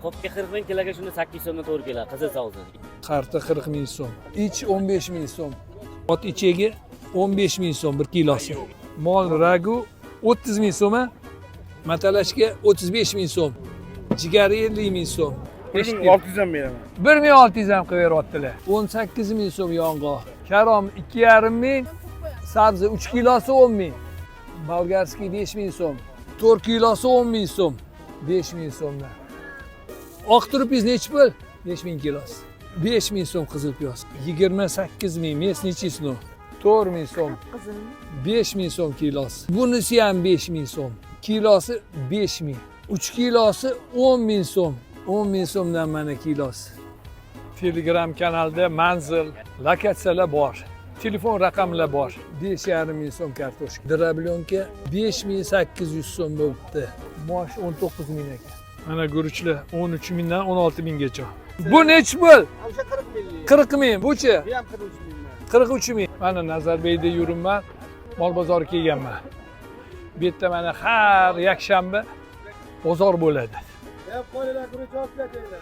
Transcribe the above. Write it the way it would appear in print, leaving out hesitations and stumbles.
Qopga 40 ming, kiloga shunda 800 so'mdan to'g'ri keladi, qizil sovzi. Qarta 40 ming so'm. Ich 15 ming so'm. Ot ichagi 15 ming so'm 1 kilosi. Mol ragu 30 ming so'm. Matalashga 35 ming so'm. Jigari 50 ming so'm. 1600 ham beraman. 1600 ham qilib beryaptilar. 18 ming so'm yong'oq. Karom 2,5 ming, sabzi 3 kilosi 10 ming. Bolgarskiy 5 ming so'm. 4 kilosi 10 ming so'm. 5 ming so'mdan. Oq turibingiz nechi pul? 5 ming kilosi. 5 ming so'm qizil piyoz. 28 ming местный чеснок. 4 ming so'm. 5 ming so'm kilosi. Bunisi ham 5 ming so'm. Kilosi 5 ming. 3 kilosi 10 ming so'm. 10 ming so'mdan mana kilosi. Telegram kanalda manzil, lokatsiyalar bor. Telefon raqamlar bor. 5,5 ming so'm kartoshka. Дробленка 5800 so'm bo'libdi. Mosh 19 ming ekan. Mana guruchlar 13 mingdan 16 minggacha. Bu nechi pul? O'sha 40 ming. 40 ming. Buchi? Bu ham 43 mingdan. 43 ming. Mana Nazarbeyda yuribman. Mol bozoriga kelganman. Bu yerda mana har yakshanba bozor bo'ladi. Hep qo'ylar guruch olib ketinglar.